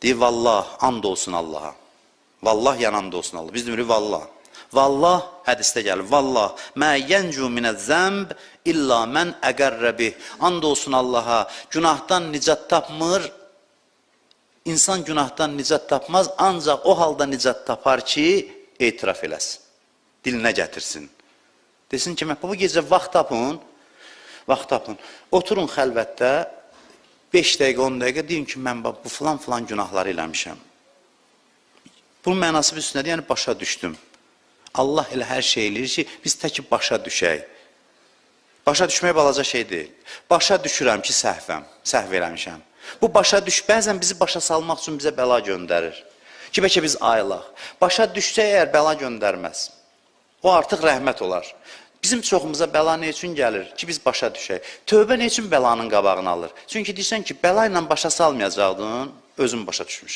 Deyir, vallah, and olsun Allaha. Vallah, yəni and olsun Allah. Biz demirik vallah. Vallah, hədisdə gəlir. Vallah, mə yəncu minəz-zəmb illa mən əqərrə bih. And olsun Allaha, günahdan nicat tapmır. İnsan günahdan nicat tapmaz, ancaq o halda nicat tapar ki, etiraf eləsin. Dilinə gətirsin. Desin ki, bu gecə vaxt tapın, vaxt tapın. Oturun xəlvətdə, 5 dəqiqə, 10 dəqiqə deyin ki, mən bu filan filan günahları eləmişəm. Bunun mənası bir nədir? Yəni başa düşdüm. Allah elə hər şey eləyir ki, biz tək ki başa düşək. Başa düşmək balaca şey deyil. Başa düşürəm ki, səhvəm, səhv eləmişəm. Bu başa düş, bəzən bizi başa salmaq üçün bizə bəla göndərir. Ki, bəlkə biz ayılaq. Başa düşsək əgər bəla göndərməz. O artıq rəhmət olar. Bizim çoxumuza bəla nə üçün gəlir? Ki, biz başa düşək. Tövbə nə üçün bəlanın qabağını alır? Çünki deyirsən ki, bəla ilə başa salmayacaqdın, özüm başa düşmüşəm.